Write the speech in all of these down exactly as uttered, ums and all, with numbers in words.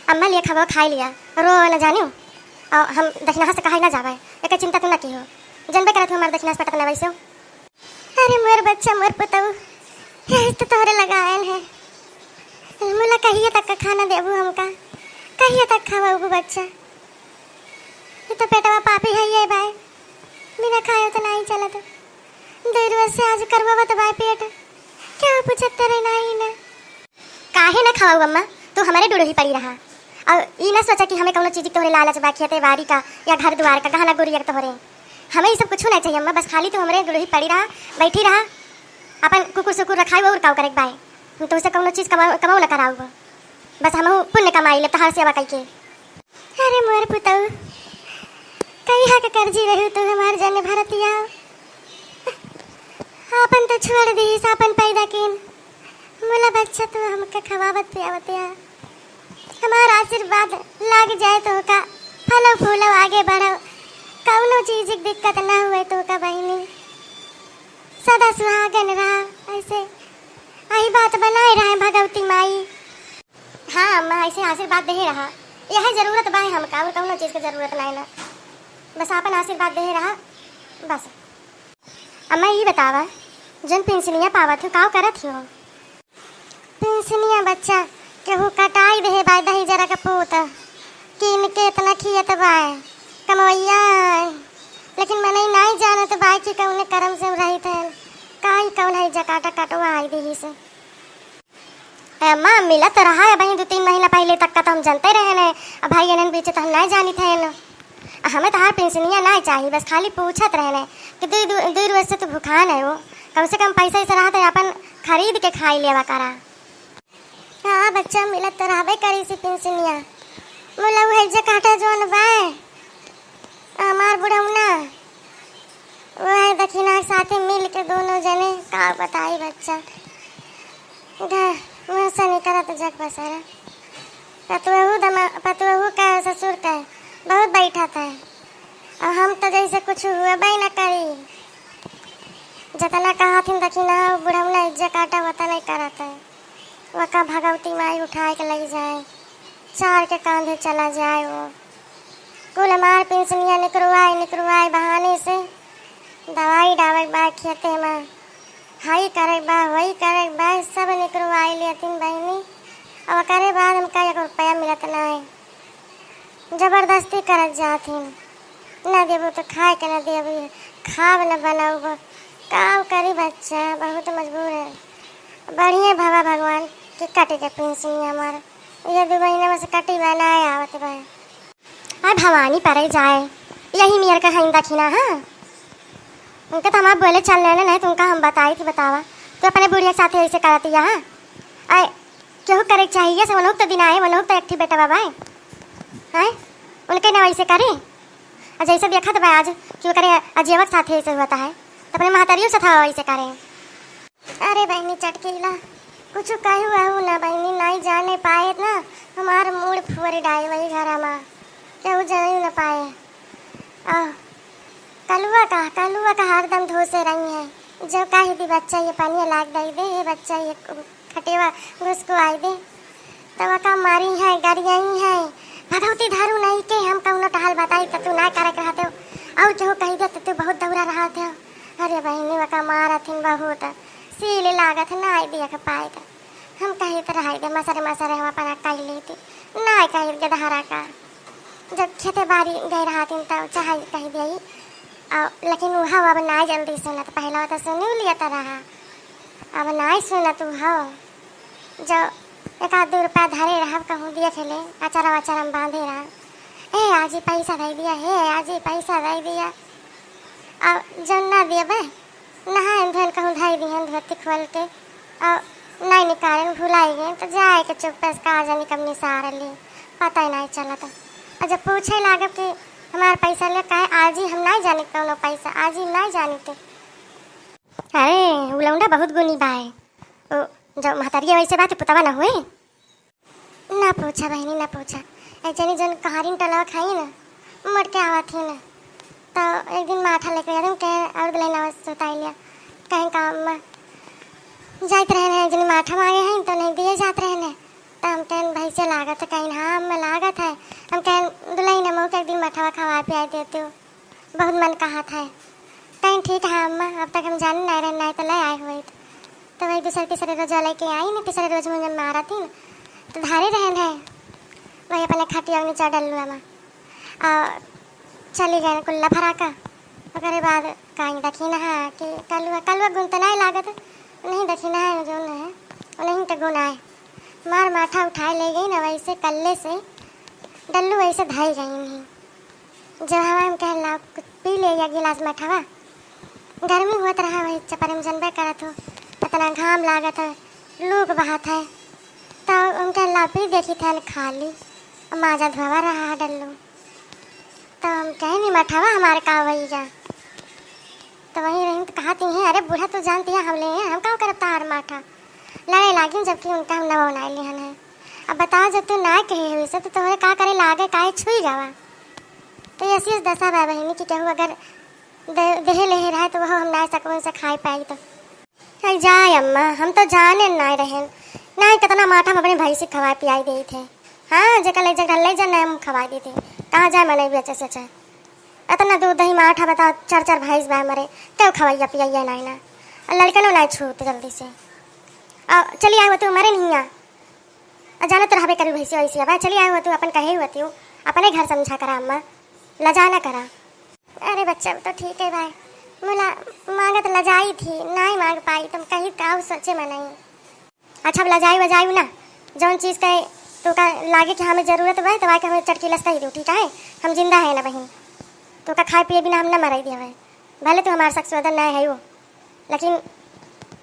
अम्मा, लिया खावा, खाइ लिया, रो न जानियो। और हम दखिनहा से कहाई ना जावे, एकर चिंता तू ना किहो। जनबे करत हो हमार दखिनहा से पटत ना वैसे। अरे मोर बच्चा, मोर पुतऊ, यही तो तोहरे लगा आयल है। मुला कहिए तक का खाना देबू हमका, कहिए तक खवाबू बच्चा? ये तो पेटवा पापी है ये बाय, बिना खाए तो नहीं चलत। दो रोज से आज करवावत बाय पेट, क्या पूछत तेरे नाई ने? काहे ना खवाऊ अम्मा, तू हमरे डुड़ही पड़ी रहा। और ई ना सोचा कि हमें कौनो चीज के तोहरे लालच बा, खेते बाड़ी का या घर दुआर का, गहना गुरिया के तोहरे। हमें ई सब कुछ ना चाहिए अम्मा, बस खाली तू हमरे डुड़ही पड़ी रहा, बैठी रहा, अपन कुकुर सुकुर रखाई और काऊ करे के बाय। हम तुमसे कौनो चीज कमाऊ, कमाऊ ना कराऊ, बस हम पुण्य कमाई ले तहार सेवा कई के। अरे मोर पुतऊ, कई हक कर्जी रहू तू हमार जन भरतिया। आपन तो छोड़ दीस, आपन पैदा किन। मुला बच्चा तू हमके खवावत पियावत या। हमार आशीर्वाद लाग जाए तो का, फलो फूलो आगे बढ़ो, कौनो चीज की दिक्कत ना हुए तो का बहिनी। सदा सुहागन रहा, ऐसे आई बात बनाए रहे भगवती माई। हाँ अम्मा, ऐसे आशीर्वाद देहे रहा, यह जरूरत बा है हमका, और कौनो चीज के जरूरत नहीं ना, बस आपन आशीर्वाद देहे रहा बस। अम्मा ई बतावा, जौन पेंशनिया पावत हो, काव करत हो? पेंशनिया बच्चा, केहू कटाई देहे बा दही जरा के पूत, कि इनके इतना खियत बा, कमवैया है, लेकिन मनई नाई जानत बा कि कौने करम से रहित है, काई कौन है जकाटा कटवा आई देही से। ए, माँ, मिलत रहा है भाई, दो तीन महीना पहले तक का तो हम जानते रहे ने। अब भाई, इन्हन बीच तो हम नहीं जानित है न। हमें तो हर पेंशनिया नहीं चाहिए, बस खाली पूछत रहे ने कि दो, दो, दो रोज से तो भुखान है वो, कम से कम पैसा ऐसे रहा तो अपन खरीद के खाई लेवा करा। हाँ बच्चा, मिलत तो रहबे करी सी पेंशनिया। मुला उहे जे काटा जोन बाय, हमार बुढ़ौना, वह दखिना के साथे मिल के दोनों जने का बताई बच्चा। घर मुँह से निकलत जग बसर। पतुअहू दमा-, पतुअहू का ससुर का बहुत बैठत है। और हम तो जैसे कुछ हुआ न करी। जतना कहा थिन दखिना, बुढ़ौना इज्जत काटा वतना ही करत है। वका भगवती माई उठाए के लई जाए, चार के कांधे चला जाए वो। कुल हमार पेंशनिया निकरवाए, निकरवाए बहाने से दवाई डावे के बा खेते में, हई करे के बा, वही करे के बा, सब निकरवाए लेतिन बहिनी। अब ओकरे बाद हमका एक रुपया मिलत ना है। जबरदस्ती करत जात हिन। ना देबू तो खाए के ना देबू, खाब ना बनाउब। का करी बच्चा, बहुत मजबूर है। बढ़िया भवा भगवान कि कट के पेंशन हमार। ये दो महीना में से कटी बा, ना आवत बा। आय भवानी परे जाए, यही नियर का हईन दखिना, हाँ? उनके तो हमार बोले चल लेने नहीं, तो उनका हम बताई थी, बतावा। तू अपने बुढ़िया के साथ ऐसे करती है, हाँ? आय केहू करे के चाहिए से, उनहु तो दिन आए, उनहु तो एक ठी बेटा बाबा है, हैं? उनके ना वैसे करे। आ जैसे देखत बा आज कि ओकरे अजियवा के साथे ऐसे हुआ है, तो अपने महतारियों से था वैसे करे। अरे बहनी चटकीला, कुछ कहू आहू ना बहनी, नहीं जाने पाए ना, हमार मूड़ फुअर डाए वही घर मा, केहू जाने ना पाए। आ, कलुआ का, कलुआ का हरदम धोसे रही है। जो कह दी बच्चा ये पनिया लाग दे दे, ये बच्चा ये खटेवा घुसको आई दे, तो वका मारी है, गरियाई है। भगवती धारू नहीं के हम कौनो टहल बताई तो तू ना करे के रहते हो। और केहू कह दे तो तू बहुत दौरा रहते हो। अरे बहनी वका मारत हिन बहुत, सील लागत है, ना आई देख पाए तो। हम कही तो रहाई दे, मसरे मसरे हम अपना कह लेती, ना कही के धारा का। जब खेते बाड़ी गए रहतिन तब चाहे कह दिया, और लेकिन वह अब ना जल्दी सुनत, पहला तो सुनी लिया तो रहा, अब ना सुनत वह। जब एक आध दो रुपया धरे रहब कहूँ देख ले, अचारा वचारा में बांधे रहा, "ए आजी पैसा दे दिया, हे आजी पैसा दे दिया।" और जब ना देबे, नहाए धोन कहूँ धई दिहन धोती खोल के, और नहीं निकाले, भुलाई गए, तो जाए के चुप्पे से का जानी कब निसार ली, पता ही नहीं चलत। और जब पूछे लागब कि हमार पैसा ले, कहे, "आजी हम नहीं जानी कौनो पैसा, आजी नहीं जानी थे।" अरे, उ लौंडा बहुत गुनी बाय। ओ, जब महतरिया वैसे बात, पुतवा ना हुए। ना पूछा बहिनी, ना पूछा। एक जनी जौन कहारिन टोलवा खाई न, मोड़ के आवत ही न, तो एक दिन माठा लेके आ, तुम कहे और दुल्हन आवत सुताई लिया। कहें का अम्मा, जाइत रहे न, एक जनी माठा मांगे हैं, तो नहीं दिए जात रहे न। त हम कहेन, "भैंसे लागत है?" कहिन, "हाँ अम्मा, लागत है।" हम कहेन, "दुलहिन, हमहू के एक दिन मठवा खवाए पियाए देतू, बहुत मन कहत है।" कहिन, "ठीक है अम्मा, अब तक हम जाने नाहीं रहेन, नाहीं तो ले आए होइत।" तो वही दूसरे तीसरे रोज लेके आइन, तीसरे रोज मुझे मारत ही, तो धारे रहेन है, वही अपने खटिया के नीचे डल्लुआ मा। और चली गए कुल्ला फराका। ओकरे बाद कहीं देखी ना है कि कलुआ, कलुआ गुन तो नहीं लागत, नहीं देखी ना है, जो है, नहीं तो गुन आए। मार माठा उठाए ले गई ना, वैसे कल्ले से डल्लू वैसे धाई गई नहीं। जब हवा हम कह, "लाओ, कुछ पी ले या गिलास मठवा।" गर्मी होत रहा, वही चपरे में जनबे करत हो, इतना घाम लागत है, लूक बहत है। तो हम कह, "लाओ, पी देखी थे, खाली।" और माजा धोवा रहा है डल्लू। तो हम कहे, "नहीं मठवा हमारे का वही जा।" तो वहीं रही तो कहती हैं, "अरे बूढ़ा, तू जानती है हम ले हैं, हम का करब तहार माठा?" लड़े लागिन, जबकि उनका हम नवा बनाए लिहन है। अब बताओ, जब तू ना कहे हुई से, तो तोहरे का करे लागे, काहे छुई जावा? तो ऐसी दशा बा बहिनी कि केहू अगर दे-, देहे लेहे रहे, तो वह हम ना सकबो से खाए पाई। तो अरे जाए अम्मा, हम तो जाने ना रहेन, ना कितना माठा हम अपने भैंसी खवाए पियाई देई थे। हाँ, जेकर ले, जेकर ले जा, ना हम खवाए देई थे। कहाँ जाए मनई बेचे से, से? इतना दूध दही माठा बता, चार चार भैंस बा मरे, केहू खवैया पियैया नाई ना। और लड़कनो नाई छूत जल्दी से। और चली आए होती, मरे नहीं आ। और जानत रहबे करी भैंसी वैसी अब, चली आए होती, अपन कहे होती, अपने घर समझा करा अम्मा, लजा ना करा। अरे बच्चा, वो तो ठीक है भाई, मुला मांगत लजाई थी, नाई मांग पाई, तुम कही का सोचे में नहीं। अच्छा, अब लजाई वजाई ना, जौन चीज के तोका लागे कि हमें जरूरत बा, तो आके हमें चटकीला से कही दो, ठीक है? हम जिंदा है ना बहिन, तोका खाए पिए बिना हम ना मराई दिया है। भले तू हमार शक सोदन ना है वो, लेकिन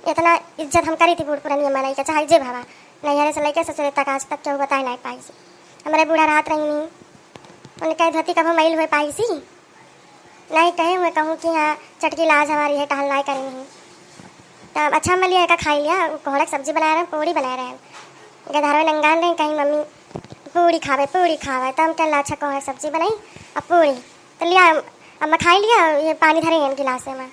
इतना इज्जत हम करी थी बूढ़ पुरानी मनई के, चाहे जे भावा, नैहरे से लेके ससुरे तक आज तक केहू बताए ना पाई सी। हमारे बूढ़ा रात रही नहीं, उनके धोती कभो मैल हुए पाई सी। नहीं कहे हुए कहूँ कि हाँ, चटकीला आज हमारी है, टहल नाई करी नहीं। तब अच्छा, हम लिया का खाई लिया, उ कोहड़ा के सब्जी बनाए रहे, पूड़ी बनाए रहे। गधरवे नंगान रहे, कहीं मम्मी पूड़ी खावे, पूड़ी खावे। तब हम कहला, "अच्छा, कोहड़ा के सब्जी बनाई और पूड़ी।" तो लिया, अम्मा खाई लिया, ये पानी धरे हैं गिलास में।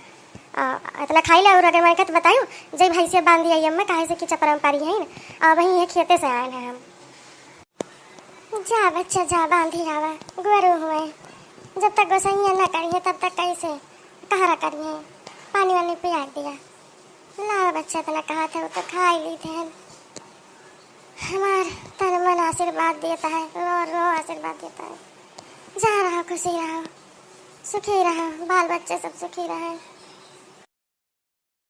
आ, इतना खाई लिया और अगर मन के तो बतायूँ, जय भैंसिया बांध दिया ये अम्मा, काहे से कि चपरा में पारी है ना, और वहीं ये खेते से आए हैं हम। जा बच्चा जा, बांधी आवा, गोरू हुए। जब तक गोसैया ना करिए, तब तक कैसे, कहाँ करिए? पानी वानी पिया दिया। ला बच्चा, इतना कहा था, वो तो खा ही ली थे। हमार तन मन आशीर्वाद देता है, रो रो आशीर्वाद देता है। जा रहा, खुशी रहा, सुखी रहा, बाल बच्चे सब सुखी रहे।